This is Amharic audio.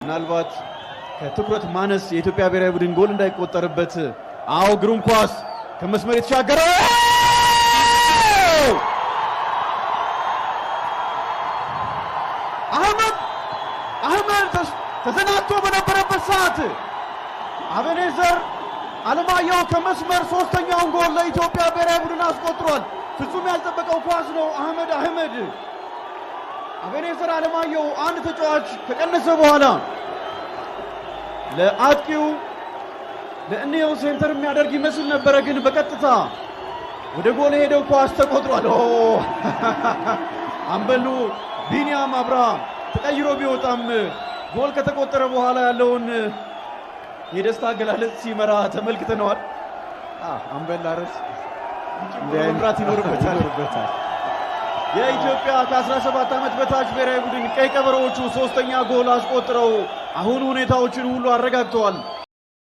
ምናልባት ከትኩረት ማነስ የኢትዮጵያ ብሔራዊ ቡድን ጎል እንዳይቆጠርበት። አዎ፣ ግሩም ኳስ ከመስመር የተሻገረ። አህመድ አህመድ ተዘናግቶ በነበረበት ሰዓት አቤኔዘር አለማየሁ ከመስመር ሶስተኛውን ጎል ለኢትዮጵያ ብሔራዊ ቡድን አስቆጥሯል። ፍጹም ያልጠበቀው ኳስ ነው። አህመድ አህመድ አቤኔዘር አለማየሁ አንድ ተጫዋች ከቀነሰ በኋላ ለአጥቂው ለእኒው center የሚያደርግ ይመስል ነበረ፣ ግን በቀጥታ ወደ ጎል የሄደው ኳስ ተቆጥሯል። አምበሉ ቢኒያም አብርሃም ተቀይሮ ቢወጣም ጎል ከተቆጠረ በኋላ ያለውን የደስታ አገላለጽ ሲመራ ተመልክተነዋል። አምበል አረስ መምራት ይኖርበታል። የኢትዮጵያ ከ17 ዓመት በታች ብሔራዊ ቡድን ቀይ ቀበሮዎቹ ሶስተኛ ጎል አስቆጥረው አሁን ሁኔታዎችን ሁሉ አረጋግተዋል።